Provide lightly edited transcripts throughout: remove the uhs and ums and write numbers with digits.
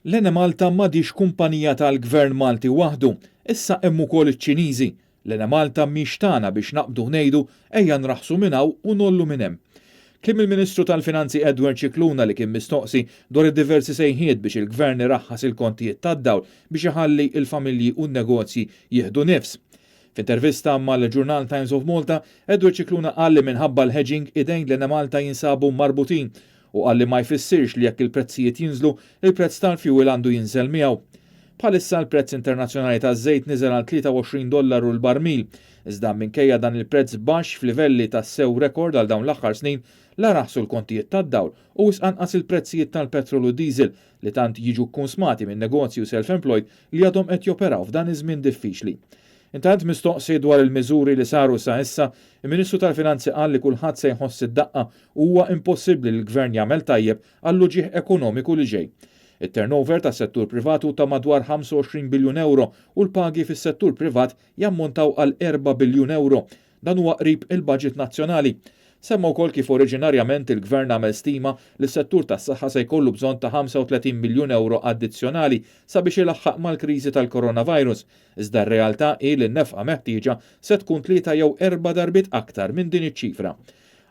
L-Enemalta m'għadhiex kumpanija tal-Gvern Malti waħdu, issa hemm ukoll iċ-Ċiniżi. L-Enemalta mhix tagħna biex naqbdu u ngħidu ejja nraħħsu minn hawn u ngħollu minn hemm. Kliem il-Ministru tal-Finanzi Edward Scicluna li kien mistoqsi dwar id-diversi sejħiet biex il-Gvern iraħħas il-kontijiet tad-dawl biex iħalli l-familji u n-negozji jieħdu nifs. F'intervista mal-ġurnal Times of Malta, Edward Scicluna qal li minħabba l-hedging idejn l-Enemalta jinsabu marbutin u qal li ma jfissirx li jekk il-prezzijiet jinżlu, il-prezz tal-fuel għandu jinżel miegħu. Bħalissa l-prezz internazzjonali taż-żejt niżel għal 23 dollaru l-barmil. Iżda minkejja dan il-prezz baxx f'livelli tassew rekord għal dawn l-aħħar snin, la raħsu l-kontijiet tad-dawl u wisq anqas il-prezzijiet tal-petrol u diesel li tant jiġu kkunsmati minn negozji u self-employed li għadhom qed joperaw f'dan iż-żmien diffiċli. Intant mistoqsi dwar il-miżuri li saru sa issa, il-Ministru tal-Finanzi qal li kulħadd se jħoss id-daqqa u huwa impossibbli li l-Gvern jagħmel tajjeb għall-uġigħ ekonomiku li ġej. It-turnover tas-settur privat hu ta' madwar 25 biljun ewro u l-pagi fis-settur privat jammontaw għal 4 biljun ewro. Dan huwa qrib il-baġit nazzjonali. Semma wkoll kif oriġinarjament il-Gvern għamel stima li s-settur tas-saħħa se jkollu bżonn ta' 35 miljun ewro addizzjonali sabiex ilaħħaq mal-kriżi tal-coronavirus, iżda r-realtà hi li n-nefqa meħtieġa se tkun tlieta jew erba' darbiet aktar minn din iċ-ċifra.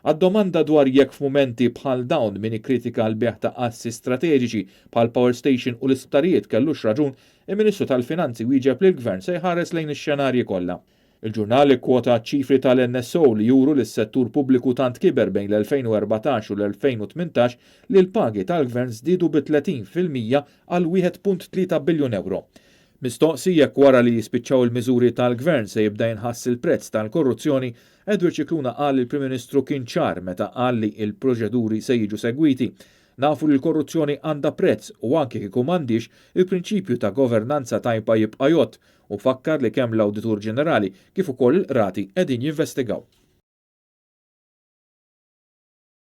Għad-domanda dwar jekk f'mumenti bħal dawn min ikkritika l-bejgħ ta' assi strateġiċi bħal power station u l-isptarijiet kellux raġun, il-Ministru tal-Finanzi wieġeb li l-Gvern se jħares lejn ix-xenarji kollha. Il-ġurnal ikkwota ċifri tal-NSO li juru li s-settur pubbliku tant kiber bejn l-2014 u l-2018 li l-pagi tal-Gvern żdiedu bi 30% għal 1.3 biljun ewro. Mistoqsi jekk wara li jispiċċaw il-miżuri tal-Gvern se jibda jinħass il-prezz tal-korruzzjoni, Edward Scicluna qal li l-Prim Ministru kien ċar meta qal li l-proċeduri se jiġu segwiti. Nafu li l-korruzzjoni għandha prezz u anke kieku m'għandhiex, il-prinċipju ta' governanza tajba jibqa' jgħodd u fakkar li kemm l-Awditur Ġenerali kif ukoll il-qrati qegħdin jinvestigaw.